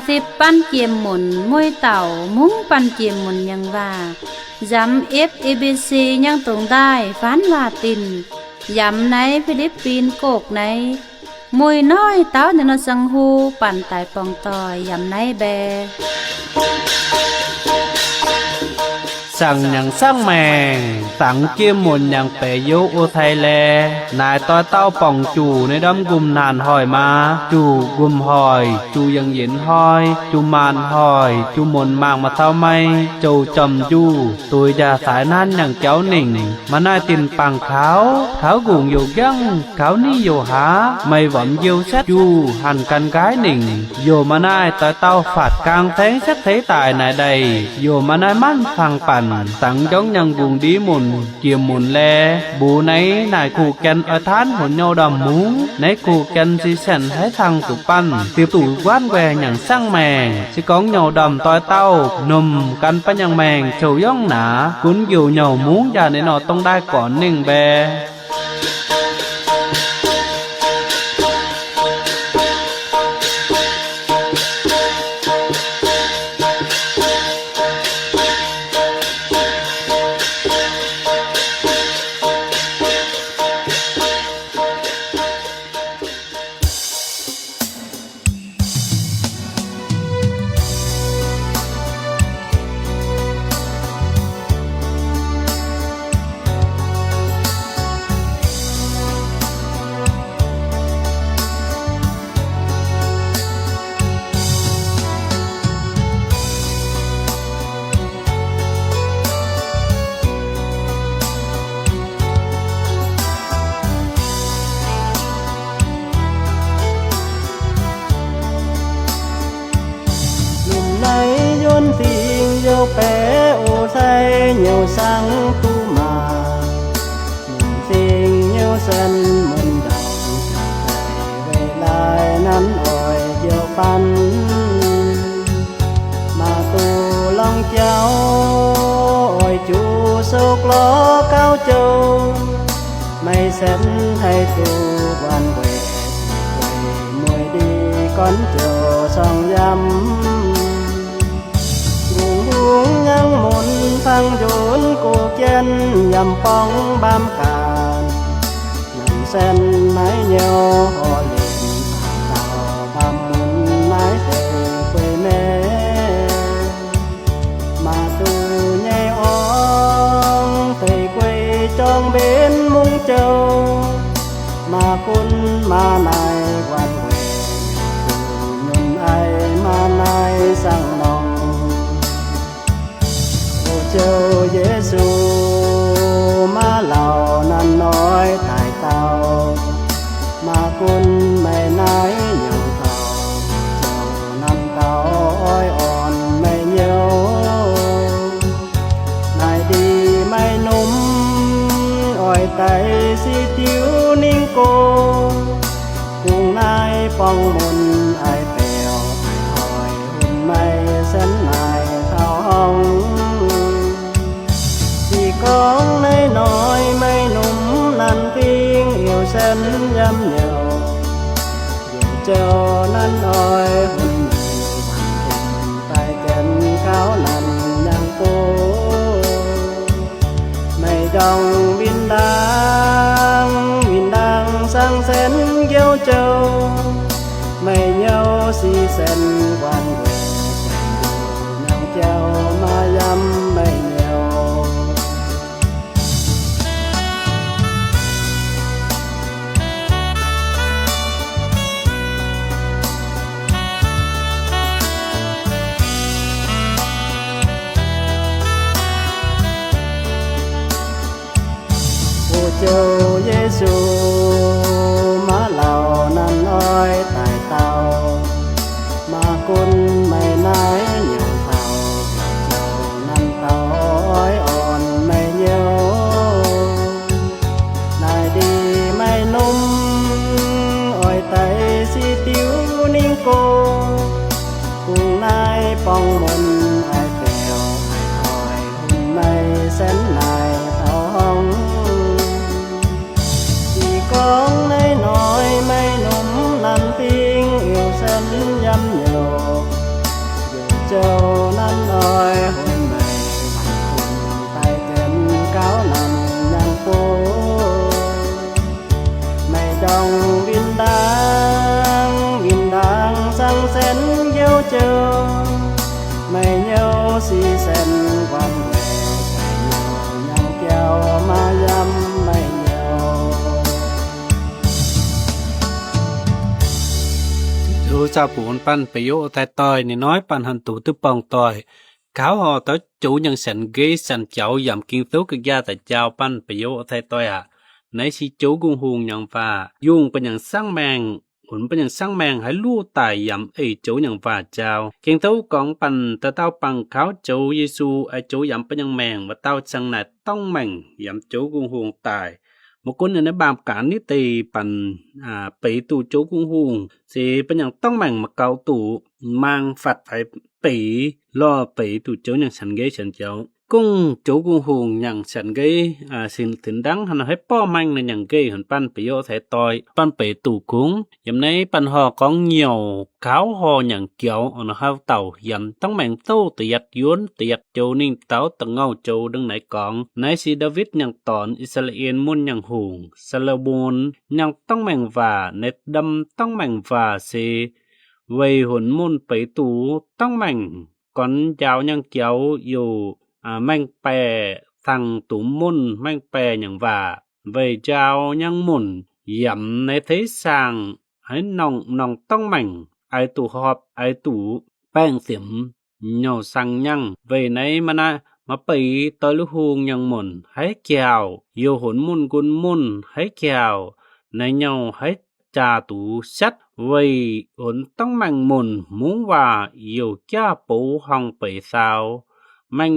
ສິບປັນກຽມໝຸນ ມຸ້ຍເຕົ່າ ມຸ້ງປັນກຽມໝຸນຍັງວ່າ ຢຳເອັບເອບີຊີຍັງຕົງໄດ້ ຟານລາຕິນ ຢຳໃນຟີລິບປິນ ໂກກໃນ ມຸ້ຍນ້ອຍເຕົ້າໃນນອດສັງຫູ ປັນຕາຍປ່ອງຕ່ອຍ ຢຳໃນແບ. ສັງຍັງສັງແມງ ສັງກຽມໝຸນຍັງແປໂຍໂອໄທແລ ນາຍຕ້ອຍເຕົ້າປ່ອງຈູ່ ໃນດອມກຸມນານຫອຍມາ ຈູ່ກຸມຫອຍ ຈູ່ຍັງເຢັນຫອຍ ຈູ່ມານຫອຍ ຈູ່ມົນມາກມາເຕົ້າໄມ້ ໂຈຈອມຈູ່ ໂຕຍຢາສາຍນານຍັງເຈົ້າໜິງ ມານາຍຕິນປາງຂາວ ເທົາກຸງໂຍກຍັງ ຂາວນີ້ໂຍຫາ ໄມ້ຫວຳຢຽວແຊດຢູ່ ຫັນກັນກາຍໜິງ ໂຍມານາຍຕອຍເຕົ້າ ຟາດກາງແທງແຊດເທຕາຍນາຍໃດ ໂຍມານາຍມັນຟັງປັນ ຕັງຢອງຍັງກຸງດີໝຸນ ກຽມໝຸນແລ ບູໃນນາຍຄູ່ແກ່ນ ອາທານຫົນເຍົາດຳໝູ ໃນຄູ່ແກ່ນສີແສນ ໃຫ້ທັງຕຸປັນ ຕິບຕູກວານແວຍັງສັງແມງ ຊິກອງເຍົາດຳຕອຍເຕົ້າ ນົມກັນປະຍັງແມງ ໂຈຢອງໜາ ກຸນກິວເຍົາມຸງ ຢາໃນນອດຕ້ອງໄດ້ກ່ອນໜຶ່ງແບ. ໜຸ່ມໃນຍົນຕິງໂຍແປໂອໄຊ ເຍົາສັງຕຸມາ ໜຸ່ມຕິງເຍົາແຊນມົນດຳ ເຈົ້າໄປໄວ້ລາຍນັ້ນອອຍ ດຽວປັນ ມາຕູລອງເຈົ້າ ອອຍຈູໂຊກລໍເກົ້າໂຈ ໄມ້ແຊນໄທຕູວານແວ ໄວ້ມວຍດີກ່ອນໂຈສອງຢຳ ບຸງບຸງຍັງໝຸນຟັງໂຍນ ໂກແກ່ນຢຳປ່ອງບາມການ ນຳແຊນໄມ້ເຍົາຫໍ່ເຫຼັ້ນ ເຕົ້າບາມໝຸນນາຍເຕີຍເປີຍແມ່ ມາຕູໃຫຍ່ອອງ ເຕີຍເກວຍຈອງເບັນມຸງເຈົ້າ ມາກຸນມານາຍວັນແວ ຕູຍົນໄອມານາຍສັງນອງ ໂອເຈົ້າເຢຊູ ມາເຫຼົ່ານັ້ນນ້ອຍຕາຍເຕົ້າ ມາກຸນໄມ້ນາຍເຍົາເຕົ້າ ເຈົ້ານຳເຕົ້າອ້ອຍອ່ອນໄມ້ເຍົາ ນາຍດີໄມ້ໜຸ່ມ ອອຍໄຕສີຕິວນິງໂກ ກຸງນາຍປ່ອງມົນອາຍແປວ ອາຍອອຍຫຸ່ນໄມ້ແຊນນາຍເທົ້າຫ້ອງ ສີກອງໃນນ້ອຍໄມ້ໜຸ່ມນັນຕິງ ເອວແຊນຢຳເຍົາ ດຽວເຈົ້ານັ້ນອອຍຫຸ່ນໄມ້ ວັນເພັນປາຍແກ່ນຂາວນັ້ນຍັງໂກ ໄມ້ດອງວິນດາງ ວິນດາງສັງແສນກ່ຽວເຈົ້າ ໄມ້ເຍົາສີແສນກວານແວ ນາງແກ້ວມາຢຳໄມ້ເຍົາ. ໂອເຈົ້າເຢຊູ ມາເຫຼົ່ານັ້ນອ້ອຍຕາຍເຕົ້າ ມາກຸນໄມ້ນາຍເຍົາເຕົ້າ ເຈົ້ານຳເຕົ້າອ້ອຍອ່ອນໄມ້ເຍົາ ນາຍດີໄມ້ໜຸ່ມ ອອຍໄຕສີຕິວນິງໂກ ກຸງນາຍປ່ອງມົນອາຍແປວ ອາຍອອຍຫຸ່ນໄມ້ແສນນາຍເທົ້າຫ້ອງ ສີກອງໃນນ້ອຍໄມ້ໜຸ່ມນັນຕິງ ເອວແສນຢຳເຍົາ trong vinh đang, vinh đang sang sen yêu châu, mày nhau si sen quan huệ, mày nhau nhau kéo mà dăm mày nhau. ເຈົ້າຜູ້ ປັນປະໂຫຍດໄທຕ່ອຍ ນ້ອຍໆ ປັນຫັນຕູ ຕຶກປ່ອງຕ່ອຍ ຂາວຫໍ່ ເຕົ້າໂຈຍັງສັນເກຍສັນຈຽວ ຢາມເກັງໂຕກະຢາ ຕາຈາວ ປັນປະໂຫຍດໄທຕ່ອຍ ອາ ໃນສີໂຈກຸງຮຸງຍັງວ່າ ຍຸງປະຍັງສັງແມງ ຫຸນປະຍັງສັງແມງ ໃຫ້ລູຕາຍ ຢາມເອໂຈຍັງວ່າຈາວ ເກັງໂຕກອງປັນ ຕາເຕົ້າປັງຂາວໂຈເຢຊູ ໄອໂຈຢາມປະຍັງແມງ ວ່າເຕົ້າສັງນາຍຕ້ອງແມງ ຢາມໂຈກຸງຮຸງຕາຍ ມາກຸນຢູ່ໃນບາມການນິຕິ ປັນ ອາ ເປຕູໂຈກຸງຮຸງ ເສປະຍັງຕ້ອງແມງ ມາເກົາຕູ ມາງຟັດໄພ ເປ ລໍເປຕູໂຈຍັງສັນເກຍສັນຈຽວ ກຸງໂຈກຸງຮຸງຍັງສັນເກຍ ອາ ສິນ ສິນດັງ ຫັນໃຫ້ປ້ອແມງໃນຍັງເກຍ ຫັນປັນປະໂຫຍດໄທຕ່ອຍ ປັນເປຕູກຸງ ຢາມໃນປັນຫໍ່ກອງຍ່ຽວ ຂາວຫໍ່ຍັງກຽວ ອອນເຮົາເຕົາ ຢາມຕ້ອງແມງໂຕ ຕະຢັດຢວນ ຕະຢັດໂຈ ນິ້ງເຕົາ ຕະເງົາໂຈ ດຶງໃນກອງ ໃນສີດາວິດຍັງຕອນ ອິດສະຣາເອນມຸນຍັງຮຸງ ຊາໂລໂມນຍັງຕ້ອງແມງວ່າ ໃນດຳຕ້ອງແມງວ່າເສ ໄວຫຸນມຸນເປຕູ ຕ້ອງແມງ ກ່ອນຢາວຍັງກຽວຢູ່ ອາ ແມງແປ ທັງຕູມຸນແມງແປຍັງວ່າ ໄວຢາວຍັງມຸນ ຢາມໃນເທສາງ ໃຫ້ນ້ອງ ນ້ອງຕ້ອງແມງ ໄອຕູຮອບ ໄອຕູແປ້ງເຕັມ ເຫຍົາສັງຍັງ ໄວໃນມະນະ ມາເປ ຕອຍລຸຮຸງຍັງມຸນ ໃຫ້ແກ້ວ ໂຍຫົນມຸນກຸນມຸນ ໃຫ້ແກ້ວ ໃນເຫຍົາໃຫ້ ຈາຕູສັດ ໄວຫົນຕ້ອງແມງມຸນ ມຸງວ່າ ໂຍຈາໂປ ຫ້ອງເປສາວ ແມງ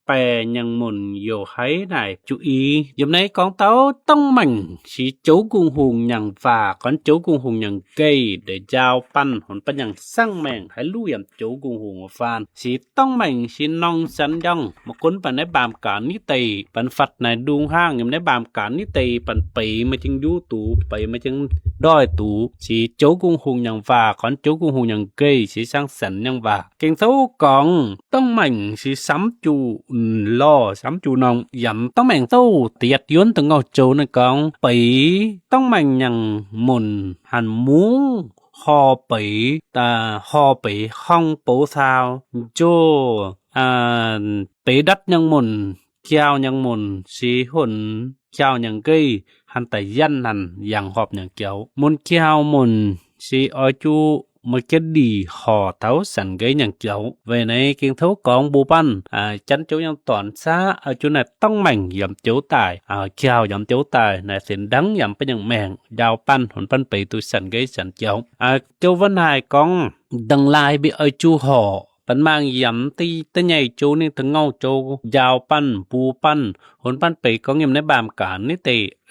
ແປຍັງມຸນ ໂຍໄຫນາຍຈຸອີ ຢາມໃນກອງເຕົາ ຕ້ອງແມງ ສີໂຈກຸງຮຸງຍັງຟ້າ ກ່ອນໂຈກຸງຮຸງຍັງເກຍ ໄດ້ຈາວປັນ ຫົນປັນຍັງສັງແມງ ໃຫ້ລູຢາມໂຈກຸງຮຸງວ່າຟານ ສີຕ້ອງແມງ ສີນອງສັນຢອງ ມາກຸນປັນໃນບາມການນິເຕ ປັນຟັດໃນດຸງຫ້າງ ຢາມໃນບາມການນິເຕ ປັນເປມາຈຶ່ງຢູຕູ ເປມາຈຶ່ງດອຍຕູ ສີໂຈກຸງຮຸງຍັງວ່າ ກ່ອນໂຈກຸງຮຸງຍັງເກຍ ສີສັງສັນຍັງວ່າ ເກັງໂຕກອງ ຕ້ອງແມງ ສີສຳຈູ ອືມ ລໍສຳຈູນອງ ຢາມຕ້ອງແມງໂຕ ຕະຢັດຢວນຕະເງົາໂຈໃນກອງ ເປ ຕ້ອງແມງຍັງມຸນ ຫັນມຸງ ຫໍ່ເປ ຕາຫໍ່ເປ ຫ້ອງໂປສາວ ໂຈ ອາ ເປດັດຍັງມຸນ ແກ້ວຍັງມຸນ ສີຫົນແກ້ວຍັງເກຍ ຫັນຕາຢັນຫັ້ນ ຢາງຫອບຍັງແກ້ວ ມຸນແກ້ວມຸນ ສີອອຍຈູ ມາເກັດດີ ຫໍ່ເຕົາສັນເກຍຍັງແກ້ວ ໄວໃນເກັງໂທກອງບູປັນ ອາ ຈັນໂຈຍັງຕອນຊາ ອາ ຈູນາຍຕ້ອງແມງ ຢາມໂຈຕາຍ ອາ ແກ້ວຢາມໂຈຕາຍ ນາຍເສັນດັງ ຢາມປະຍັງແມງ ດາວປັນ ຫົນປັນເປຕູສັນເກຍສັນແກ້ວ ອາ ໂຈວັນຫາຍກອງ ດັງລາຍບິອອຍຈູຫໍ່ ປັນມາງຢາມຕີຕະໃຫຍ່ໂຈນິງຕະເງົາໂຈ ຢາວປັນ ປູປັນ ຫົນປັນເປກອງຢາມໃນບາມການນິເຕ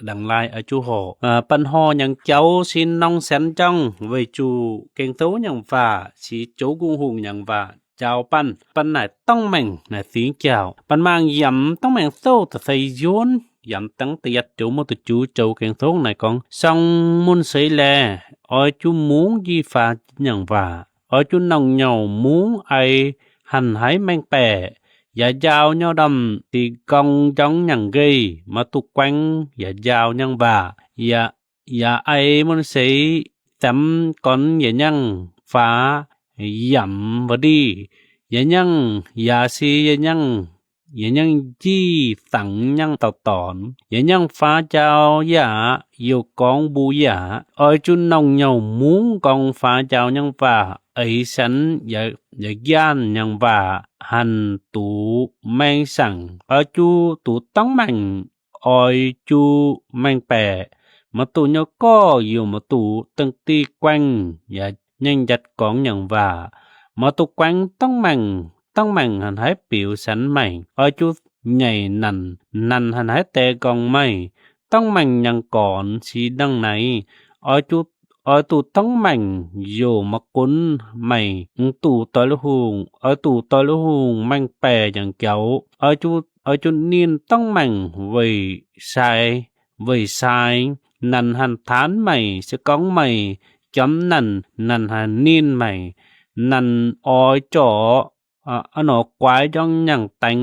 ດັງລາຍອາຈູຫໍ່ ອາ ປັນຫໍ່ຍັງເຈົ້າ ຊິນນ້ອງແສນຈ້ອງ ໄວຈູເກັງໂຕຍັງວ່າ ຊິໂຈກຸງຮຸງຍັງວ່າ ຈາວປັນ ປັນນາຍຕ້ອງແມງ ນາຍສິງແກ້ວ ປັນມາງຢາມຕ້ອງແມງໂຕຕະໄຊຍວນ ຢາມຕັງຕະຢັດໂຈໂມຕະຈູໂຈເກັງໂຕນາຍກອງ ຊ່ອງມຸນເສຍແລ ອອຍຈູມຸງຢີຟ້າຍັງວ່າ ອອຍຈຸນອງເຍົາມຸງໄອ ຫັນໄຫແມງແປ ຢາຢາວເຍົາດຳ ຕີກອງຢອງຍັງເກຍ ມາຕຸກແກວ່ງ ຢາຢາວຍັງວ່າ ຢາ ຢາໄອມົນເສຍ ແຕມກ່ອນຢາຍັງຟ້າ ຢຳບໍ່ດີ ຢາຍັງ ຢາຊີ ຢາຍັງ ຢາຍັງຈີ່ສັງຍັງເຕົາຕອນ ຢາຍັງຟ້າຈາວຢາ ຢູ່ກອງບູຢາ ອອຍຈຸນອງເຍົາມຸງກອງຟ້າຈາວຍັງວ່າ ເອີຍສັນ ຢາ ຢາຢ້ານຍັງວ່າ ຫັນຕູແມງສັງ ອອຍຈູຕູຕ້ອງແມງ ອອຍຈູແມງແປ ມາຕູເຍົາກໍຢູ່ມາຕູ ຕຶງຕີແກວ່ງ ຢາ ຍັງຈັດກອງຍັງວ່າ ມາຕູແກວ່ງຕ້ອງແມງ ຕ້ອງແມງຫັນໄຫປິວສັນໃໝ່ ອອຍຈູໃຫຍ່ນັ້ນ ນັ້ນຫັນໄຫແຕ່ກອງໃໝ່ ຕ້ອງແມງຍັງກອນສີດັງໃນ ອອຍຈູ ອອຍຕູຕ້ອງແມງ ໂຍມາກຸນໃໝ່ ອື ຕູຕອຍລູກຮຸງ ອອຍຕູຕອຍລູກຮຸງ ແມງແປຍັງເຈົ້າ ອອຍຈູ ອອຍຈູນີນຕ້ອງແມງ ເວີຍຊາຍ ເວີຍຊາຍ ນັນຫັນທານໃໝ່ ສະກອງໃໝ່ ຈອມນັນ ນັນຫັນນີນໃໝ່ ນັນອອຍຈໍ ອະ ອະໜໍຄວາຍຢອງຍັງແຕງ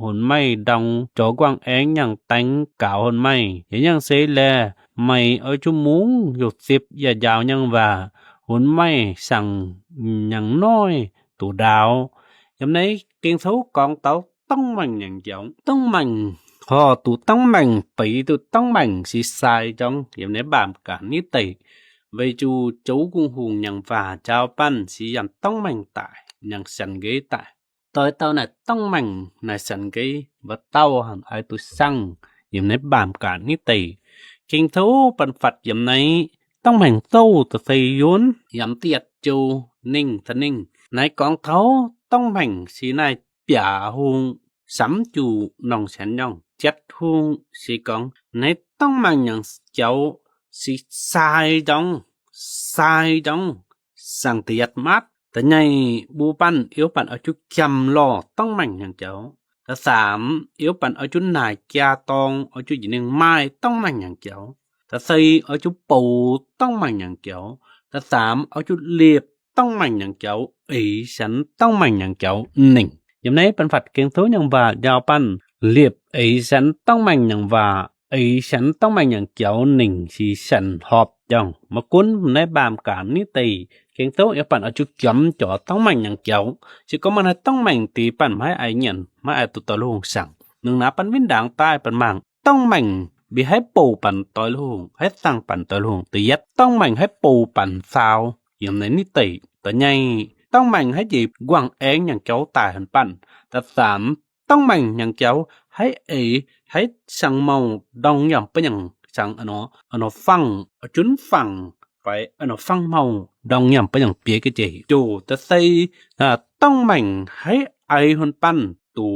ႁုນໄມ້ດອງ ၸໍກວາງແອງ ယາງແຕງ ກາວ ႁຸນໄມ້ ຍາງເຊແລ ໄມ້ ເອົາຈຸມຸງ ຢົກເຊັບ ຢາດຢາວ ຍາງວ່າ ເຫັນໄມ້ສັງຫຍັງນ້ອຍ ໂຕດາວ ຍາມໃນເກັງໂທກອງເຕົາ ຕ້ອງແໝ່ງຫຍັງເຈົ້າ ຕ້ອງແໝ່ງ ຫໍ່ຕູຕ້ອງແໝ່ງ ປີຕູຕ້ອງແໝ່ງ ສີຊາຍຈອງ ຍາມໃນບາມການນິໄຕ ໄວຈູໂຈກຸງຫຸງ ຍາງວ່າ ຈາວປັນ ສີຢາມຕ້ອງແໝ່ງຕາຍ ຍາງສັນເກຕາຍ ຕອຍເຕົາໃນຕ້ອງແໝ່ງ ໃນສັນເກ ວ່າເຕົ້າຫັ້ນ ອາຍຕຸສັງ ຍາມໃນບາມການນິໄຕ ເກັງໂທປັນຟັດ ຍາມໃນ ຕ້ອງແໝ່ງໂຕ ຕະໄຊຍູນ ຍາມຕຽດໂຈ ເນັ່ງ ທະເນັ່ງ ໃນກອງເທົາ ຕ້ອງແໝ່ງ ສີນາຍປຽຫຸງ ສຳຈູນອງແສນຍອງ ຈັດຫຸງ ສີກອງ ໃນຕ້ອງແໝ່ງຫຍັງເຈົ້າ ສີຊາຍດອງ ຊາຍດອງ ສັງຕະຢັດມັດ ຕະໃຫຍ່ບູປັນ ເອວປັນ ເອົາຈຸກຈຳລໍ ຕ້ອງແໝ່ງຫຍັງເຈົ້າ ຕະສາມ ເອວປັນ ເອົາຈຸນາຍກຽຕອງ ເອົາຈຸຍເນັ່ງມາຍ ຕ້ອງແໝ່ງຫຍັງເຈົ້າ ຕະໄຊ ເອົາຈຸໂປ ຕ້ອງແໝ່ງຫຍັງເຈົ້າ ຕະສາມ ເອົາຈຸລຽບ ຕ້ອງແໝ່ງຫຍັງເຈົ້າ ເອີສັນ ຕ້ອງແໝ່ງຫຍັງເຈົ້າ ເນັ່ງ ຍາມໃນປັນຟັດ ເກັງໂທ ຍາງວ່າ ຢາວປັນ ລຽບ ເອີສັນ ຕ້ອງແໝ່ງຫຍັງວ່າ ເອີສັນ ຕ້ອງແໝ່ງຫຍັງເຈົ້າ ເນັ່ງ ສີສັນ ຫອບ ຈອງ ມະກຸນ ໃນບາມການນິໄຕ ເກັງໂທ ເອວປັນ ເອົາຈຸກຈຳ ຈໍ ຕ້ອງແໝ່ງຫຍັງເຈົ້າ ຊິກໍມາໃນຕ້ອງແໝ່ງ ຕີປັນ ໄມ້ອາຍຫຍັນ ໄມ້ອາຍຕຸຕອຍລູກຫຸງສັງ ໜຶ່ງນາປັນວິນດາງ ຕາຍປັນມາງ ຕ້ອງແໝ່ງ ບີໃຫ້ໂປປັນຕອຍລູກຫຸງ ໃຫ້ສັງປັນຕອຍລູກຫຸງ ຕະຢັດ ຕ້ອງແໝ່ງ ໃຫ້ໂປປັນຊາວ ຍາມໃນນິໄຕ ຕະໃຫຍ່ ຕ້ອງແໝ່ງ ໃຫ້ເຈກວາງແອງ ຫຍັງເຈົ້າ ຕາຍຫັນປັນ ຕະສາມ ຕ້ອງແໝ່ງຫຍັງເຈົ້າ ໃຫ້ເອ ໃຫ້ສັງເມົາ ດອງຢາມປະຫຍັງສັງ ອະນໍ ອະນໍຟັງ ອະຈຸນຟັງ ໄປ ອະນໍຟັງເມົາ ດອງຢາມປະຫຍັງເປຍກະເຈ ໂຈ ຕະໄຊ ອາ ຕ້ອງແໝ່ງ ໃຫ້ໄອຫົນປັນ ຕູ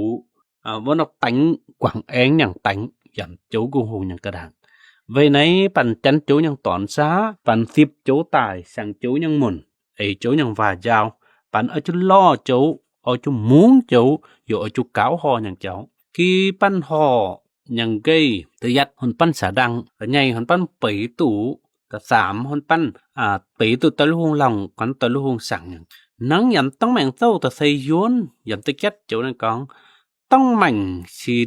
ອາ ວອນອອກແຕງ ກວາງແອງຫຍັງແຕງ ຢາມໂຈກຸງຫົງຫຍັງກະດາງ ໄວໃນ ປັນຈັນໂຈຫຍັງຕອນຊາ ປັນສິບໂຈຕາຍ ສັງໂຈຫຍັງໝົນ ເອໂຈຫຍັງວ່າຢາວ ປັນເອົາຈຸລໍໂຈ ເອົາຈຸມຸງໂຈ ໂຍເອົາຈຸກາວຫໍ່ຫຍັງເຈົ້າ ກີປັນຫໍ່ຫຍັງເກຍ ຕະຢັດຫົນປັນສາດັງ ຕະໃຫຍ່ຫົນປັນເປຕູ ຕະສາມຫົນປັນ ອາ ເປຕູຕະລຸງລັງ ກັນຕະລຸງສັງຫຍັງ ນັງຍາມຕ້ອງແໝ່ງໂຕ ຕະໄຊຍວນ ຍາມຕະແກັດໂຈນັ້ນກອງ ຕ້ອງແໝ່ງ ສີ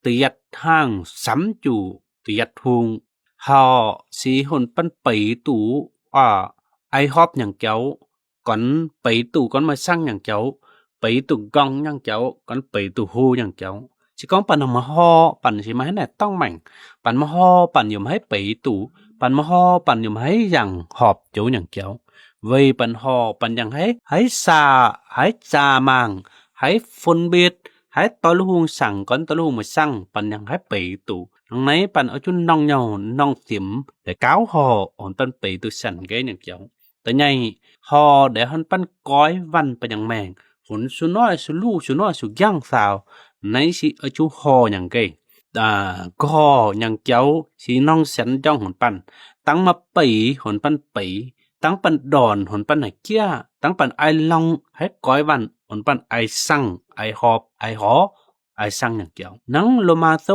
ຕະຢັດຫ່າງ ສຳຈູຕະຢັດຫຸງ ຫໍ່ ສີຫົນປັນເປຕູ ອາ ໄອຮອບຫຍັງເຈົ້າ ກ່ອນເປຕູ ກ່ອນມາສັງຫຍັງເຈົ້າ ເປຕູກອງຫຍັງເຈົ້າ ກ່ອນເປຕູຫູຫຍັງເຈົ້າ ຊິກອງປັນມາຫໍ່ ປັນຊິມາໃຫ້ແນຕ້ອງແໝ່ງ ປັນມາຫໍ່ ປັນຢາມໃຫ້ເປຕູ ປັນມາຫໍ່ ປັນຢາມໃຫ້ຢາງຫອບໂຈຫຍັງເຈົ້າ ເວີຍ ປັນຫໍ່ ປັນຢາງໃຫ້ ໃຫ້ຊາ ໃຫ້ຈາມາງ ໃຫ້ຝົນເບັດ ໃຫ້ຕອນລຸງສັງ ກ່ອນຕອນລຸງມາສັງ ປັນຍັງໃຫ້ເປຕູ ນອງໃນ ປັນເອົາຈຸນອງເຍົາ ນອງເຕັມ ແຕ່ກາວຫໍ່ ໂອນປັນເປຕູສັນເກຍຫຍັງເຈົ້າ ຕະໃຫຍ່ ຫໍ່ ແດ່ຫົນປັນກອຍວັນ ປະຍັງແມງ ຫົນສຸນ້ອຍ ສຸລູ້ ສຸນ້ອຍ ສຸຢ່າງສາວ ໃນຊິເອົາຈຸຫໍ່ຫຍັງເກຍ ອາ ກໍຫໍ່ຫຍັງເຈົ້າ ສີນອງສັນຈ່ອງຫົນປັນ ຕັ້ງມາເປ ຫົນປັນເປ ຕັ້ງປັນດອນ ຫົນປັນໃຫ້ເກ້ຍ ຕັ້ງປັນໄອລອງ ໃຫ້ກອຍວັນ ຫົນປັນໄອສັງ ໄອຫອບ ໄອຫໍ່ ໄອສັງຫຍັງເຈົ້າ ນັງໂລມາໂຕ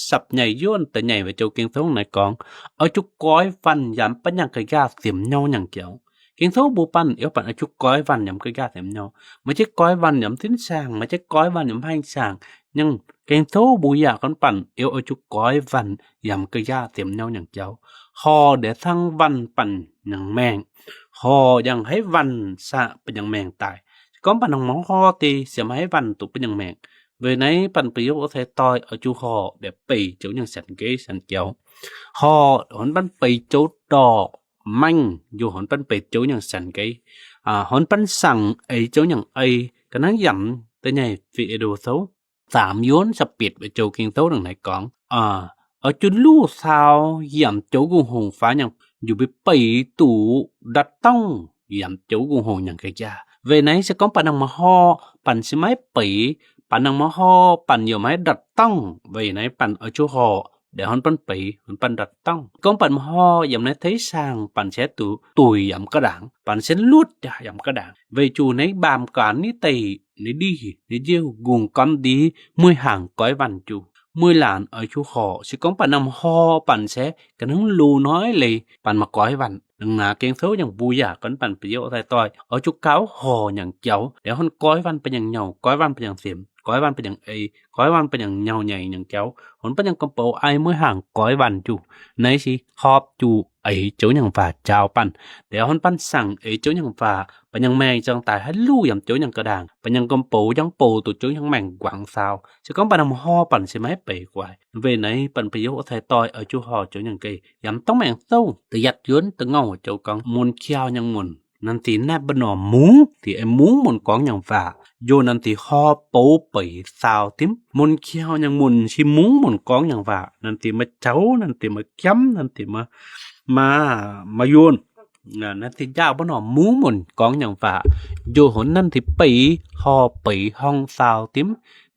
ສັບໃຫຍ່ຢວນ ຕະໃຫຍ່ວະໂຈເກັງໂທງໃນກອງ ເອົາຈຸກອຍວັນ ຢາມປັນຍັງກະຢາເຕັມເຍົາຫຍັງເຈົ້າ ເກັງໂທບູປັນ ເອວປັນເອົາຈຸກອຍວັນ ຢາມກະຢາເຕັມເຍົາ ມາເຈັກກອຍວັນ ຢາມຕິນສາງ ມາເຈັກກອຍວັນ ຢາມໃຫ້ສາງ ຍັງເກັງໂທບູຢາກອນປັນ ເອວເອົາຈຸກອຍວັນ ຢາມກະຢາເຕັມເຍົາຫຍັງເຈົ້າ ຫໍ່ແດ່ທັງວັນປັນຍັງແມງ ຫໍ່ຍັງໃຫ້ວັນສະປະຍັງແມງຕາຍ ກອມປັນຮັງມະຫໍ່ຕີ ສຽມໃຫ້ວັນຕຸປະຍັງແມງ ເວີຍໃນປັນປະໂຫຍກອອກໃສ່ຕ່ອຍ ເອົາຈຸຫໍ່ແດ່ເປໂຈຫຍັງສັນເກສັນເກວ ຫໍ່ຫົນປັນເປໂຈດອກ ແມງ ຢູ່ຫົນປັນເປໂຈຫຍັງສັນເກ ອາ ຫົນປັນສັງເອໂຈຫຍັງເອ ກະນັງຢຳຕະໃຫຍ່ຟີເອໂດໂຊ ສາມໂຍນສະປິດໄປໂຈກິງໂຕໜຶ່ງໃນກອງ ອາ ເອົາຈຸລູສາວ ຢາມໂຈກຸງຫົງຟ້າຫຍັງ ຢູ່ໄປເປຕູດັດຕ້ອງ ຢາມໂຈກຸງຫົງຫຍັງກະຢາ ເວໄນສະກອງປານັງມະຫໍ່ ປັນຊິໄມເປ ປານັງມະຫໍ່ ປັນຢາມໃຫ້ດັດຕ້ອງ ເວໄນປັນເອົາຈຸຫໍ່ ແດ່ຮອນປັນເປ ຮອນປັນດັດຕ້ອງ ກອງປັນມະຫໍ່ ຢາມໃນໄທສາງ ປັນແຊຕູ ຕຸຍຢາມກະດາງ ປັນເຊັ່ນຫຼຸດຢາມກະດາງ ເວຈູໃນບາມການນິໄຕ ໃນດີ ໃນເຈວກຸງກອມດີ ເມື່ອຍຫາງກອຍວັນຈູ ເມື່ອຍຫຼານເອົາຈຸຫໍ່ ຊິກອງປານຳຫໍ່ ປັນແຊ ກະໜຶ່ງລູນ້ອຍເລີຍ ປັນມາກອຍວັນ ໜຶ່ງນາເກັງໂທຍັງບູຢາກອນປັນປະໂຫຍກໃສ່ຕ່ອຍ ເອົາຈຸກາວຫໍ່ຫຍັງເຈົ້າ ແລ້ວຫັ້ນກອຍວັນໄປຫຍັງເຍົາ ກອຍວັນໄປຫຍັງເຕັມ ၵွႆးວັນ ပະຍັງເອີ ၵွႆးວັນ ປະຍັງເຫຍົາໃຫຍ່ຫຍັງແກ້ວ ຫົນປະຍັງກຳເປົາໄອ ເມື່ອຫ່າງ ກອຍວັນຢູ່ ໃນຊິຮອບຈູໄອ ໂຈຍັງວ່າຈາວປັນ ແຕ່ຫົນປັນສັງເອ ໂຈຍັງວ່າ ປະຍັງແມງ ຈັ່ງຕາຍ ໃຫ້ລູກຢາມໂຈຍັງກະດາງ ປະຍັງກຳໂປ ຍັງໂປ ໂຕໂຈຍັງແມງກວາງຊາວ ຊິກອງປະນຳຫໍ່ປັນ ຊິມາໃຫ້ເປກວາຍ ເວໄນ ປັນປະໂຫຍດໃສ່ຕ່ອຍ ເອົາຈູຫໍ່ ໂຈຍັງເກ ຢາມຕ້ອງແມງໂຕ ຕະຢັດຍົນ ຕະເຫງົາ ໂຈກອງ ມຸນຂຽວຍັງມຸນ ນັ້ນຕິແນບບະໜໍ່ມຸງ ຕິໄອມຸງມຸນກອງຍັງວ່າ ໂຍນັ້ນຕິຫໍ່ໂປເປີຍຊາວຕິມ ມຸນຂຽວຍັງມຸນ ຊິມຸງມຸນກອງຍັງວ່າ ນັ້ນຕິມາເຈົ້າ ນັ້ນຕິມາກຽມ ນັ້ນຕິມາ ມາ ມາໂຍນ ນະ ນັ້ນຕິຢາວບໍ່ໜໍ່ມຸງມຸນກອງຍັງວ່າ ໂຍຫົນນັ້ນຕິເປີຍຫໍ່ເປີຍຫ້ອງຊາວຕິມ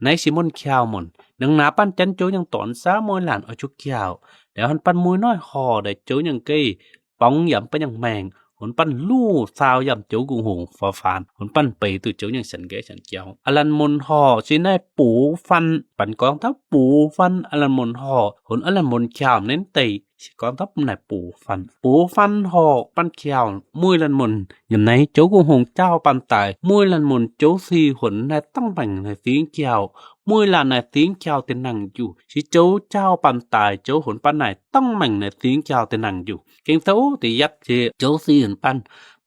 ໃນຊິມຸນຂຽວມຸນ ໜຶ່ງໜາປັນຈັນໂຈຍັງຕອນຊາ ມວຍຫຼານເອົາຈຸກຂຽວ ແລ້ວຫັນປັນມຸຍນ້ອຍຫໍ່ ໄດ້ໂຈຍັງເກ ປອງຢາມປະຍັງແມງ ຫົນປັນລູຊາວຢາມໂຈກຸງຫົງຟ້າຟານ ຫົນປັນເປຕູໂຈຍັງສັນແກສັນແກ້ວ ອະລັນມຸນຫໍ່ ຊິນາຍປູຟັນ ປັນກອງທັບປູຟັນ ອະລັນມຸນຫໍ່ ຫົນອະລັນມຸນຂຽວເນັ້ນເຕ ຊິກອງທັບນາຍປູຟັນ ປູຟັນຫໍ່ ປັນຂຽວ ມຸຍລັນມຸນ ຍາມໃນໂຈກຸງຫົງຈາວປັນຕາຍ ມຸຍລັນມຸນໂຈຊີ ຫົນນາຍຕັ້ງແບງນາຍສີຂຽວ ມຸຍລານນາຍສີຂຽວ ຕິນັ່ງຢູ່ ຊິໂຈຈາວປັນຕາຍ ໂຈຫົນປັນນາຍຕັ້ງແບງນາຍສີຂຽວ ຕິນັ່ງຢູ່ ເກັ່ງເຕົ້າ ຕະຢັດເຈ ໂຈຊີ ຫັນປັນ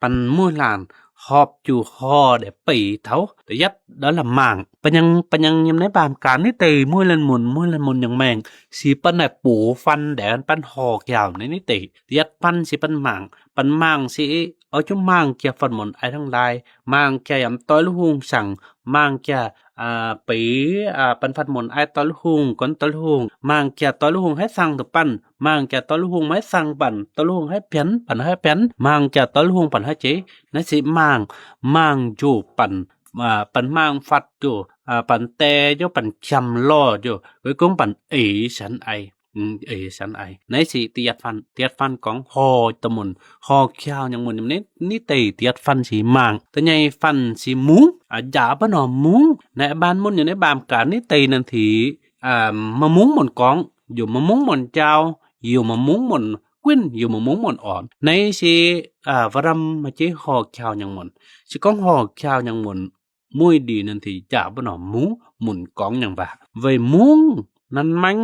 ປັນມຸຍລານ ຫອບຈູຫໍ່ ແດ່ເປີເທົາ ຕະຢັດ ດາລະມາງ ປະຍັງ ປະຍັງຍາມໃນບາມການນີ້ເຕ ມຸຍລັນມຸນ ມຸຍລັນມຸນຍັງແມງ ຊິປັນນາຍປູຟັນ ແດ່ປັນຫໍ່ຂຽວໃນນີ້ເຕ ຕະຢັດປັນ ຊິປັນມາງ ປັນມາງ ຊິເອົາຈຸມາງ ເຈຍຟັນໝົນ ໄອທັງຫຼາຍ ມາງເຈຍຢາມ ຕ້ອຍລູກຮຸງສັງ ມາງເຈຍ ອາ ເປີ ອາ ປັນຟັນໝົນ ໄອ ຕ້ອຍລູກຮຸງ ກ່ອນ ຕ້ອຍລູກຮຸງ ມາງເຈຍ ຕ້ອຍລູກຮຸງ ໃຫ້ສັງຕະປັນ ມາງຈະຕໍ່ລູກຮຸງໄມ້ສັງປັນ ຕໍ່ລູກຮຸງໃຫ້ແຜ່ນ ປັນໃຫ້ແຜ່ນ ມາງຈະຕໍ່ລູກຮຸງປັນໃຫ້ເຈ ໃນຊິມາງ ມາງຢູ່ປັນ ອາ ປັນມາງຟັດຢູ່ ອາ ປັນແຕ່ຢູ່ ປັນຈຳລໍຢູ່ ເວີຍກົງປັນເອສັນໄອ ອືມ ເອສັນໄອ ໃນຊິຕຽດຟັນ ຕຽດຟັນກອງຫໍ່ຕະໝົນ ຫໍ່ຂຽວຍັງໝົນ ໃນນີ້ເຕຕຽດຟັນຊິມາງ ຕະໃຫຍ່ຟັນຊິມຸງ ອາ ຢາປະໜອມມຸງ ໃນບ້ານມຸນຢູ່ໃນບາມການນີ້ເຕນັ້ນທີ ອາ ມະມຸງໝົນກອງ ຢູ່ມະມຸງໝົນຈາວ ຢູ່ມະມຸງໝົນກວິນ ຢູ່ມະມຸງໝົນອອນ ໃນຊິ ອາ ວະຣຳມະເຈຫໍ່ຂຽວຍັງໝົນ ຊິກອງຫໍ່ຂຽວຍັງໝົນ ມຸ້ຍດີນັນທີຈາບະໜອມມຸງ ໝຸນກອງຍັງວ່າ ເວີຍມຸງ ນັ້ນມັງ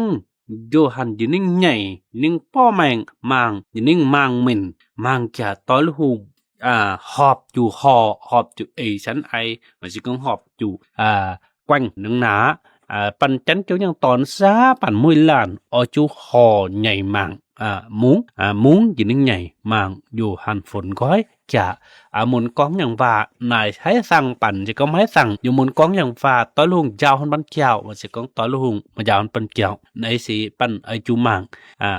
ໂຢຫັນ ຢີນິງໃຫຍ່ ຍິງປ້ອແມງ ມາງ ຢີນິງມາງເໝັນ ມາງຈາຕ້ອຍລູກຮຸງ ອາ ຫອບຈູຫໍ່ ຫອບຈູເອສັນໄອ ມັນຊິກອງຫອບຈູ ອາ ແກວ່ງໜຶ່ງໜາ ອາ ປັນຈັນເຈົ້າຍັງຕອນຊາ ປັນມຸ້ຍຫຼານ ອອຈູຫໍ່ໃຫຍ່ມາງ ອາ ມຸງ ອາ ມຸງ ຢີໜຶ່ງໃຫຍ່ ມາງ ຢູ່ຫັນຝົນກ້ອຍ ຈາ ອາ ໝຸນກອງຍັງວ່າ ນາຍໃຫ້ສັ່ງປັນ ຈະກໍໃຫ້ສັ່ງ ຢູ່ໝຸນກອງຍັງວ່າ ຕ້ອຍລຸງຢາວຫັນປັນແກ້ວ ວ່າຊິກອງຕ້ອຍລຸງ ມາຢາວຫັນປັນແກ້ວ ໃນຊິປັນອາຈຸມາງ ອາ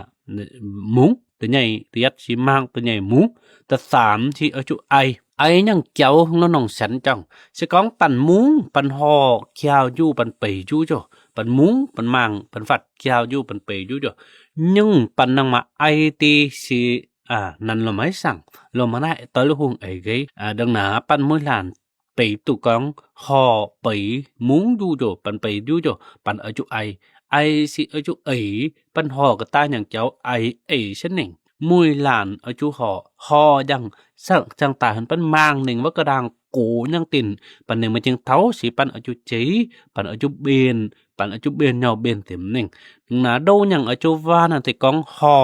ມຸງ ຕະໃຫຍ່ຕະຢັດຊິມາງ ຕະໃຫຍ່ມຸງ ຕະສາມຊິອາຈຸໄອ ໄອຍັງແກ້ວ ລະນ້ອງສັນຈັງ ຊິກອງປັນມຸງ ປັນຫໍ່ ແກ້ວຢູ່ ປັນເປຢູ່ໂຈ ປັນມຸງ ປັນມາງ ປັນຟັດ ແກ້ວຢູ່ ປັນເປຢູ່ໂຈ ຍັງປັນນາງມາໄອຕີຊິ ອາ ນັ້ນລະໄມ້ສັງ ລະມາໄດ້ ຕ້ອຍລູກຮຸງໄອເກ ອາ ດັ່ງໜາ ປັນມຸ້ຍຫຼານ ເປຕູກອງ ຫໍ່ ເປ ມຸງຢູ່ໂຈ ປັນເປຢູ່ໂຈ ປັນອາຈຸໄອ ໄອຊິອາຈຸເອ ປັນຫໍ່ກະຕ່າຍຍັງເຈົ້າ ໄອເອເຊັ່ນໜຶ່ງ ມຸ້ຍຫຼານອາຈຸຫໍ່ ຫໍ່ຍັງ ສັງ ສັງຕາຍຫັນປັນມາງໜຶ່ງ ວ່າກະດາງໂກຍັງຕິນ ປັນໜຶ່ງມາຈຶ່ງເທົາ ຊິປັນອາຈຸເຈ ປັນອາຈຸເບນ ປັນອາຈຸເບນ ຍາວເບນເຕັມໜຶ່ງ ໜາໂດຍັງອາຈຸວານະຕິກອງ ຫໍ່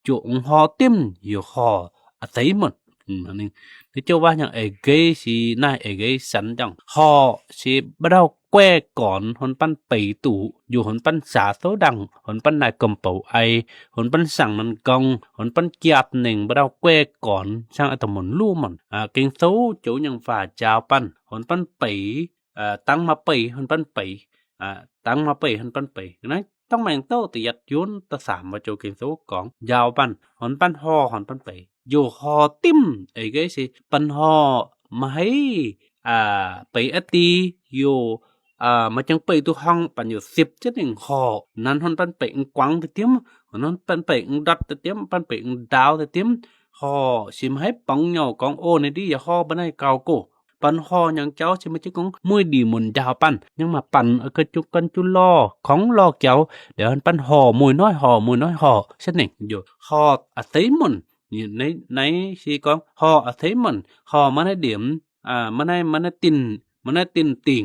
ຈຸອົງຫໍ່ຕິມ ຢູ່ຫໍ່ອາໄສໝົດ ອືມ ອັນນີ້ ທີ່ເຈົ້າວ່າຫຍັງເອເກ ຊິນາຍເອເກສັນຈັງ ຫໍ່ຊິບະເດົາແກກອນ ຫົນປັນເປຕູ ຢູ່ຫົນປັນສາໂຕດັງ ຫົນປັນນາຍກຳເປົາໄອ ຫົນປັນສັງມັນກອງ ຫົນປັນກຽບເນັງ ບະເດົາແກກອນ ສັງອາຕະໝົນລູໝົນ ອາ ເກັງໂຕ ໂຈຍັງວ່າຈາວປັນ ຫົນປັນເປ ອາ ຕັງມາເປ ຫົນປັນເປ ອາ ຕັງມາເປ ຫັນປັນເປ ນະ ຕ້ອງແມງໂຕ ຕະຢັດຍົນ ຕະສາມ ວ່າໂຈເກັງໂຕກອງ ຢາວປັນ ຫົນປັນຫໍ່ ຫັນປັນເປ ຢູ່ຫໍ່ຕິມ ເອເກຊິ ປັນຫໍ່ມາໃຫ້ ອາ ເປອາຕີ ຢູ່ ອາ ມາຈັ່ງເປຕູຫ້ອງ ປັນຢູ່ສິບ ຈະໜຶ່ງຫໍ່ ນັ້ນ ຫັນປັນເປອາກວາງຕະຕິມ ຫັນປັນເປອາດອດຕະຕິມ ປັນເປອາດາວຕະຕິມ ຫໍ່ຊິມາໃຫ້ປອງເຫຍົາກອງໂອໃນດີ ຢາຫໍ່ບານໃນກາວໂກ ປັນຫໍ່ຍັງເຈົ້າ ຊິມາຈິກຂອງມຸ້ຍດີມຸນຍາວປັນ ຍັງມາປັນອາກະຈຸກັນຈຸລໍຂອງລໍແກ້ວ ດຽວຫັ້ນປັນຫໍ່ມຸ້ຍນ້ອຍ ຫໍ່ມຸ້ຍນ້ອຍ ຫໍ່ຊະໜິງຢູ່ ຫໍ່ອາໄສໝົນ ໃນ ໃນຊີກອງ ຫໍ່ອາໄສໝົນ ຫໍ່ມາໃນເດັມ ອາ ມາໃນ ມາໃນຕິນ ມາໃນຕິນຕິງ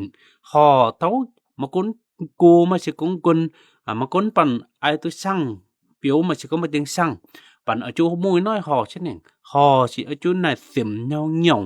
ຫໍ່ເທົາ Mà cuốn cô mà sẽ cũng quên, à, mà cuốn phần ai tôi săng, phiếu mà sẽ có một tiếng săng. Phần ở chỗ môi nói hò chết nè, hò sẽ ở chỗ này tiệm nhau nhiều,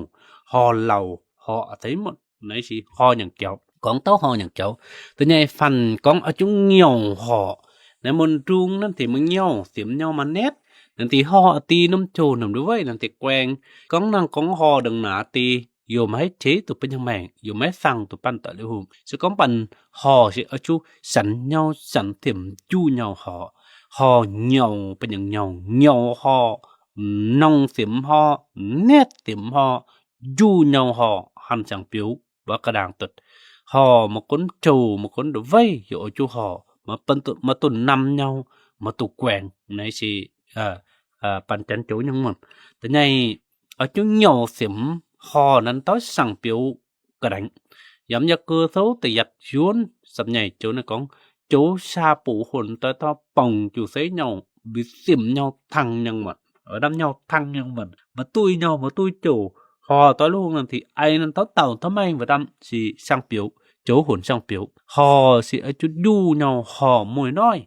hò lầu, hò ở thấy một, nãy chỉ hò nhàng kéo, con táo hò nhàng kéo. Từ nhảy phần con ở chỗ nhiều hò, nãy môn trung nên thì mới nhiều, tiệm nhau mà nét, nên thì hò ở ti nôm chô nôm đối với, nên thì quen, con năng con hò đừng nã ti, ໂຍມໃຫ້ເທຕຸເປັນຫຍັງແມ່ງ ໂຍມໃຫ້ຟັງຕຸປັນຕະລິຫຸງ ສະກອງປັນ ຫໍຊິອາຈຸ ສັນຍາວສັນເຕັມ ຢູ່ຍາວຫໍ ຫໍຍາວເປັນຫຍັງຍາວ ຍາວຫໍ ນອງເຕັມຫໍ ແນດເຕັມຫໍ ຢູ່ຍາວຫໍ ຫັນສັງປິວ ບໍ່ກະດາງຕົດ ຫໍມາກົນໂຈ ມາກົນດວຍ ໂຍອາຈຸຫໍ ມາເປັນ ມາຕຸນນຳຍາວ ມາຕຸແກວ່ງ ໃນຊິ ເອີ ເອີ ປັນຈັນໂຈຍັງໝົດ ແຕ່ໃຫຍ່ ອາຈຸຍາວເຕັມ ຫໍນັ້ນເຕົ້າສັງປິວກະແດງ ຍາມຢາກເກີໂຕຕະຢັດຍວນ ສັບໃຫຍ່ໂຈໃນກອງ ໂຈຊາປູຫົນຕອຍຕໍ່ປ່ອງ ຈູເຊຍາວ ບິເຕັມຍາວທັງຍັງໝົດ ເອີ ດຳຍາວທັງຍັງໝົດ ມາຕຸ້ຍຍາວ ມາຕຸ້ຍໂຈ ຫໍຕອຍລູກນັ້ນທີ່ໄອນັ້ນເຕົ້າເຕົາເທົ່າໄໝບໍ່ດຳ ຊິສັງປິວ ໂຈຫົນສັງປິວ ຫໍຊິອາຈຸຢູ່ຍາວ ຫໍມວຍນ້ອຍ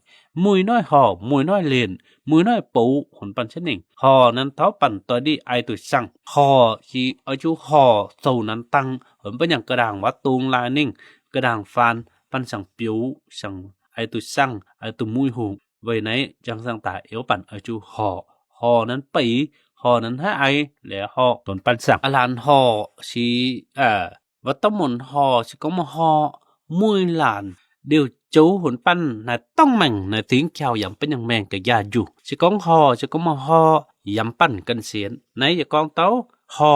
ມວຍນ້ອຍຫໍ ມວຍນ້ອຍເລ່ນ ມວຍນ້ອຍປູ ຫົນປັນເຊັ່ນໜຶ່ງ ຫໍນັ້ນເທົ່າປັນຕອຍດີໄອຕຸສັງ ຫໍຊິອາຈຸຫໍໂຕນັ້ນຕັ້ງ ຫົນປັນຫຍັງກະດາງວັດຕຸງລາຍໜຶ່ງ ກະດາງຟານ ປັນສັງປິວ ສັງ ໄອຕຸສັງ ໄອຕຸມຸຍຫູ ໄວ້ໃນຈັງສັງຕາເອວປັນອາຈຸຫໍ ຫໍນັ້ນປີ ຫໍນັ້ນຫາໄອ ແລະ ຫໍຕົນປັນສັງ ອາລານຫໍຊິ ເອີ ວັດຕະມົນຫໍຊິກໍມາຫໍ ມຸຍຫຼານ ດຽວໂຈຫົນປັນ ນາຍຕ້ອງແມ່ງ ນາຍຕິງແຂວຢຳເປັນຫຍັງແມ່ງກະຢ່າຢູ່ ຊິກອງຫໍຊິກໍມາຫໍ ຢຳປັນກັນເສນ ໃນຢາກອງເຕົ້າ ຫໍ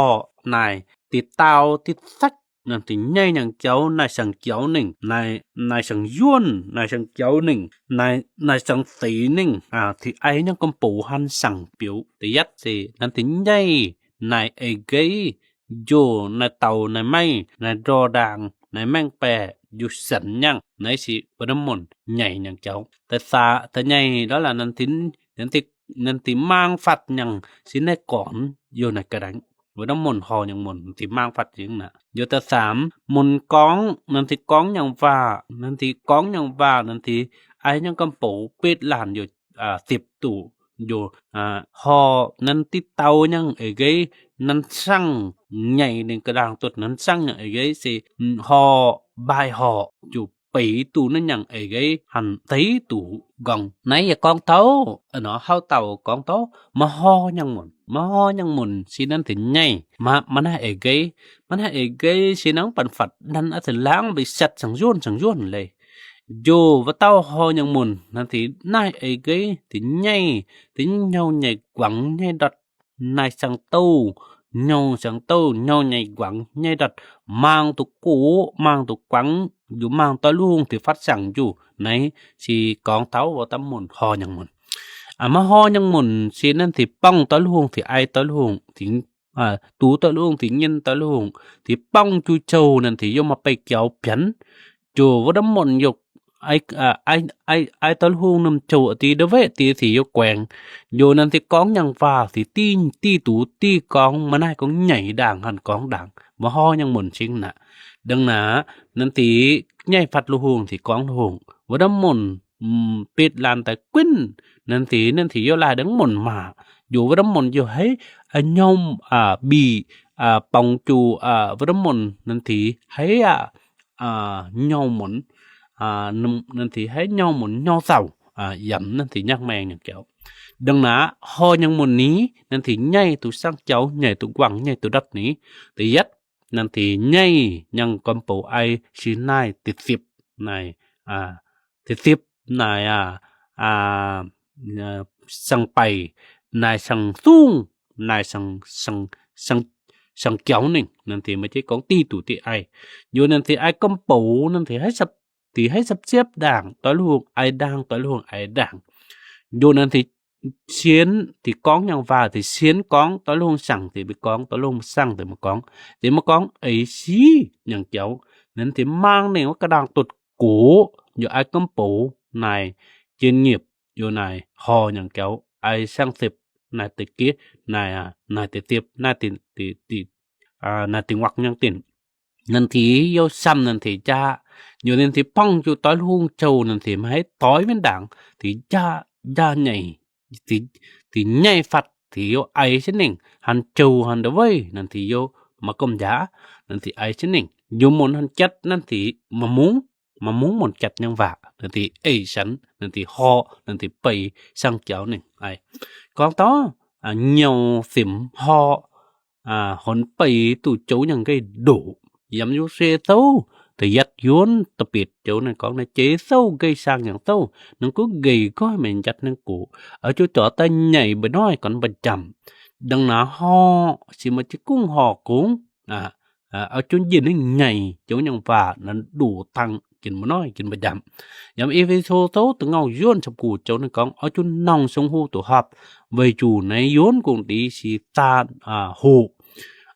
ນາຍຕິດຕາວຕິດສັກ ນາຍຕິໃຫຍ່ຫຍັງເຈົ້າ ນາຍສັງກຽວໜຶ່ງ ນາຍ ນາຍສັງຢວນ ນາຍສັງກຽວໜຶ່ງ ນາຍ ນາຍສັງສີໜຶ່ງ ອາ ທີ່ໄອຍັງກຳປູຫັນສັງປິວ ຕະຢັດເສ ນາຍຕິໃຫຍ່ ນາຍເອເກ ໂຢ ນາຍເຕົາ ນາຍໄມ້ ນາຍດໍດ່າງ ນາຍແມ່ງແປ ຢູ່ສັນຍັງ ໃນຊິບໍ່ນ້ຳມົນໃຫຍ່ຫຍັງເຈົ້າ ແຕ່ສາ ແຕ່ໃຫຍ່ແລ້ວລະ ນັນທິນ ນັນທິ ນັນທິມ້າງຟັດຍັງຊິໃນກອນ ຢູ່ໃນກະດັງ ບໍ່ນ້ຳມົນຫໍຍັງມົນ ນັນທິມ້າງຟັດຍັງນະ ຢູ່ແຕ່ສາມ ມົນກອງ ນັນທິກອງຍັງວ່າ ນັນທິກອງຍັງວ່າ ນັນທິໄອຍັງກຳໂປ ເປັດຫຼານຢູ່ ອາ ສິບຕູ ຢູ່ ອາ ຫໍນັ້ນຕິເຕົາຍັງເອເກ ນັ້ນສັງໃຫຍ່ໜຶ່ງກະດາງຕົດນັ້ນສັງຍັງເອເກຊິ ຫໍບາຍຫໍຢູ່ປີຕູນັ້ນຍັງເອເກ ຫັນຕີຕູກອງ ໃນຢາກອງເຕົ້າ ເນາະ ເຮົາເຕົ້າກອງເຕົ້າ ມະຫໍຍັງໝົນ ມະຫໍຍັງໝົນ ຊິນັ້ນຕິໃຫຍ່ ມະ ມະນາເອເກ ມະນາເອເກ ຊິນັງປັນຝັດ ນັ້ນອາເຊນລາງ ບິສັດສັງຢວນ ສັງຢວນເລີຍ ໂຢ ວະເຕົ້າ ຫໍຍັງໝຸນ ນາທີ ນາຍເອເກ ຕິໃຫຍ່ ຕິຍາວໃຫຍ່ກວັງໃຫຍ່ດັດ ນາຍສັງໂຕ ຍາວສັງໂຕ ຍາວໃຫຍ່ກວັງໃຫຍ່ດັດ ມາງຕຸໂກ ມາງຕຸກວັງ ຢູ່ມາງຕອຍລູງ ທີ່ຟັດສັງຢູ່ ໃນຊິກອງເຕົ້າ ວະຕຳໝຸນ ຫໍຍັງໝຸນ ອາ ມະຫໍຍັງໝຸນ ຊິນັ້ນ ທີ່ປ້ອງຕອຍລູງ ທີ່ອາຍຕອຍລູງ ທີ່ ອາ ຕູຕະລຸງ ທີ່ຍິນຕະລຸງ ທີ່ປ້ອງຈູໂຈນັ້ນ ທີ່ໂຍມມາໄປກ່ຽວພຽນ ໂຈວະດຳມົນ ໂຍກ ອາຍ ອາ ອາຍ ອາຍຕະລຸງນຳໂຈ ອາ ຕີດະເວ ຕີ ທີ່ໂຍກແກວ່ງ ໂຍນັ້ນ ທີ່ກອງຍັງວ່າ ທີ່ຕີ ຕີຕູ ຕີກອງ ມານາຍກອງໃຫຍ່ດ່າງ ຫັນກອງດ່າງ ມະຫໍຍັງໝຸນຊິງນະ ດັ່ງນາ ນັ້ນ ທີ່ໃຫຍ່ພັດລຸງ ທີ່ກອງລຸງ ວະດຳມົນ ອືມ ປິດລານຕາກວິນ ນັ້ນ ທີ່ນັ້ນ ທີ່ໂຍລາຍດັງມົນມາ ໂຍວະດຳມົນ ໂຍໃຫ້ ອາ ຍອມ ອາ ບີ ອາ ປອງຈູ ອາ ວະດຳມົນ ນັ້ນ ທີ່ໃຫ້ ອາ ອາ ຍອມມົນ ອາ ນັ້ນ ທີ່ໃຫ້ຍອມມົນ ຍອມເຊົາ ອາ ຢຳ ນັ້ນ ທີ່ຍັກແມງຍັງແກ້ວ ດັ່ງນາ ຫໍຍັງມົນນີ້ ນັ້ນ ທີ່ໃຫຍ່ຕຸສັງເຈົ້າ ໃຫຍ່ຕຸກວັງ ໃຫຍ່ຕຸດັດນີ້ ຕະຢັດ ນັ້ນ ທີ່ໃຫຍ່ຍັງກຳໂປອາຍ ຊິນາຍຕິດສິບ ນາຍ ອາ ທີ່ສິບ ນາຍ ອາ ອາ ສັງໄປ ນາຍສັງສູງ ນາຍສັງ ສັງ ສັງ ສັງກຽວໜຶ່ງ ນັ້ນ ທີ່ມາເຈກອງຕີຕູ ທີ່ອາຍ ຢູ່ນັ້ນ ທີ່ອາຍກຳໂປ ນັ້ນ ທີ່ໃຫ້ສັບ ທີ່ໃຫ້ສັບສຽບດ່າງ ຕອຍລູກອາຍດ່າງ ຕອຍລູກອາຍດ່າງ ຢູ່ນັ້ນ ທີ່ຊຽນ ທີ່ກອງຍັງວ່າ ທີ່ຊຽນກອງ ຕອຍລູກສັງ ທີ່ໄປກອງ ຕອຍລູກສັງ ທີ່ມາກອງ ທີ່ມາກອງເອຊີ ຍັງແກ້ວ ນັ້ນ ທີ່ມາງເນວະກະດາງຕົດ ໂກ ຢູ່ອາຍກຳໂປ ນາຍ ຈຽນງຽບ ຢູ່ນາຍ ຫໍຍັງແກ້ວ ອາຍສັງສິບ ນາຍຕິເກ ນາຍ ອາ ນາຍຕິຕິບ ນາຍຕິ ຕິ ຕິ ອາ ນາຍຕິງວັກຍັງຕິນ ນັນທີ ໂຍຊຳ ນັນທີ ຈາ Ñu nên thì păng ju toi lu hung châu nên thì mà hãy toi bên đảng thì ya, ya nhảy, thì, thì nhảy phạt thì yo ai chứ nịnh, hẳn châu hẳn đ vây nên thì yo mà công giá nên thì ai chứ nịnh. Yo muốn hẳn chất nên thì mà múng, mà múng muốn chất nhân vả nên thì ai sẵn nên thì họ nên thì pây sang chéo nịnh ai. Còn đó, à, nhiều phím họ, à, hôn pây tụ châu nhân gây đổ. Yắm yo xe tâu, thì yắt yuôn, tập biệt châu nên con này chế tâu, gây sang nhân tâu. Nên cứ gây coi mình chất nên cũ. Ở chỗ trỏ ta nhảy bởi nói còn bật chậm. Đằng nào họ, xì mà chứ cũng họ cũng. À, à, ở chỗ gì nên nhảy, châu nhân vả, nên đủ tăng, kin mă nói, kin bă jam. Yam Êphêsô tố từ ngau yuôn sập cù châu nên con, ở chỗ nòng sông hu tổ hợp, về chủ này yuôn cũng đi si ta, à, hu.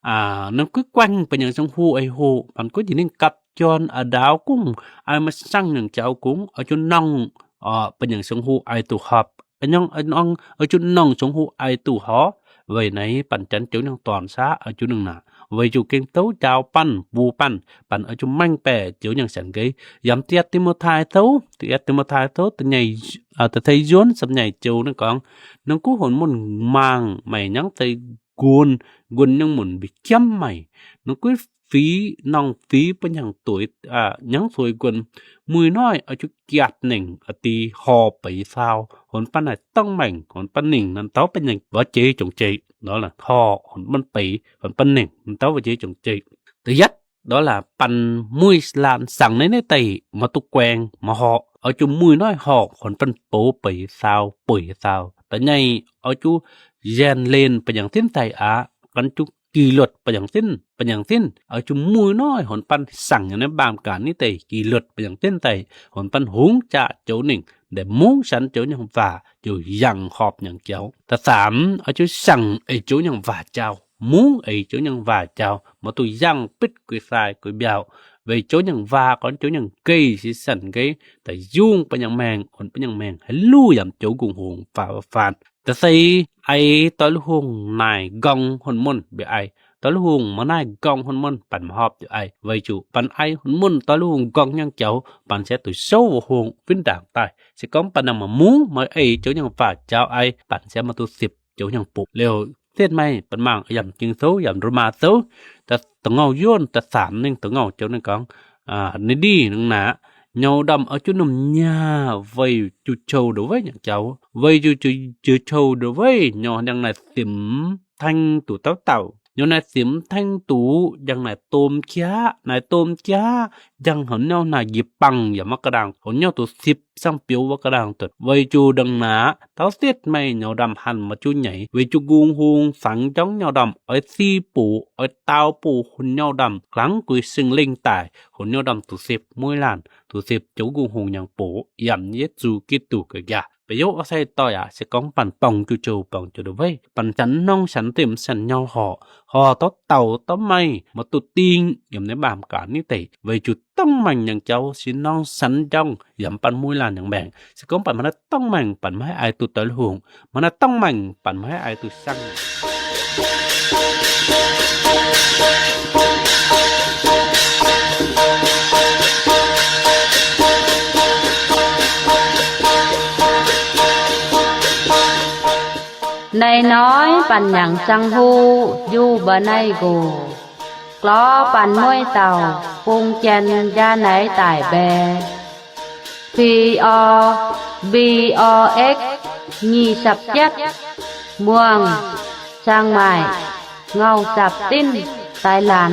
À, nên cứ quanh bên những sông hu ai hu, bạn có gì nên cặp chọn, à, đáo cũng, ai mà sang những cháu cũng, ở chỗ nòng, à, bên những sông hu ai tổ hợp. Anh nhong, anh ong, ở chỗ nòng sông hu ai tổ hợp, về này bạn chắn châu nhân toàn xã, ở chỗ nòng nạ. Về chủ kinh tố chào păn, bu păn, păn ở chung manh pè, chiếu nhang sẵn ghế. Yắm tiết Timôthai tố, tiết Timôthai tố, tơ nhảy, à, tơ thấy yuôn sập nhảy chiếu nó con. Nó cứ hồn môn mang, mày nhắn thấy guôn, guôn nhang môn bị chấm mày. Nó cứ phí, nòng phí, pơ nhang tuổi, à, nhắn tuổi guôn. Mùi nói, ở chỗ kiạt nỉnh, ở ti hò pấy sao, hồn păn này tăng mảnh, hồn păn nỉnh, năn táo pơ nhang, võ chế chống chế. Đó là hò, hồn păn pấy, hồn păn nỉnh, năn táo võ chế chống chế. Thứ nhất, đó là păn mùi lan sẵn nấy nấy tẩy, mà tụ queng, mà họ. Ở chung mùi nói họ, hồn păn bố pấy sao, pấy sao. Tớ nhảy, ở chung rèn lên, pơ nhang tiến tẩy á, păn chung kỷ luật, pơ nhang tiến, pơ nhang tiến. Ở chung mùi nói, hồn păn sẵn nấy bàn cản nấy tẩy, kỷ luật, pơ nhang tiến tẩy, hồn păn húng chạ, châu nỉnh, để muốn sẵn châu nhang vả, châu yang họp nhang châu. Thứ tám, ở chung sẵn, ấy châu nhang vả châu. Mung ấy châu nhang vả châu, mà tụ yang pít quỷ sai quỷ biao. Về châu nhang vả, còn châu nhang gây, si sẵn gây, ta yung pơ nhang mèng, ôn pơ nhang mèng, hãy lu yam châu gung hùng, phá phản. Ta say, ai, toi lu hùng, nai, gong, hôn môn, bị ai. Toi lu hùng, mà nai, gong, hôn môn, păn mà họp, châu ai. Về chủ, păn ai, hôn môn, toi lu hùng, gong, nhang châu, păn sẽ tụ sâu vào hùng, vinh đảng tai. Sẽ có păn nằm mà mung, mà ấy, châu nhang vả, châu ai, păn sẽ mà tụ sịp, châu nhang pụ. Liêu, Tiết may, păn mang, yam chính số, yam drama số, ta, ta ngau yuôn, ta sảm nên ta ngau châu nên con, à, nên đi nên nạ, nhau đâm ở chỗ nằm nhà, vây chu châu đối với nhang châu, vây chu, chu, chu châu đối với nhau đang này tìm thanh tụ táo tàu, nhau này tìm thanh tụ, đang này tôm kia, này tôm kia, đang hẳn nhau này dịp bằng, yam mắc đàng, hẳn nhau tụ sịp, sang piếu và cả đàng tật. Vây chu đằng nạ, táo tiết may nhau đâm hẳn mà chu nhảy. Vây chu gung hùng phẳng chống nhau đâm. Ơi si pù, ơi tao pù hùn nhau đâm. Lắng quỷ sinh linh tài, hùn nhau đâm tụ sịp mũi lan. Tụ sịp châu gung hùng nhang pù, yam Yết-su Kít-tu kơ gà. Bê yô ơ say toi à, sẽ cóng păn pòng chu châu pòng châu đồ vây. Păn chắn nong chắn tìm sẵn nhau họ. Họ tó tàu tó may, mà tụ tinh, yam nế bàm cả ní tẩy. Vây chu tông mèng nhang châu, si nong sắn jong, yam păn mũi lan nhang mèng. Si công păn mana tông mèng, păn mái ai tụ tơ hùng. Mana tông mèng, păn mái ai tụ săng. Nai nói păn nhang săng hu, yu ba nai gô. Kló păn muối tàu, phung chen ya nai tải bè. P O B O X, nhi sập chất, muông, sang mại, ngâu sập tin, Thái Lan.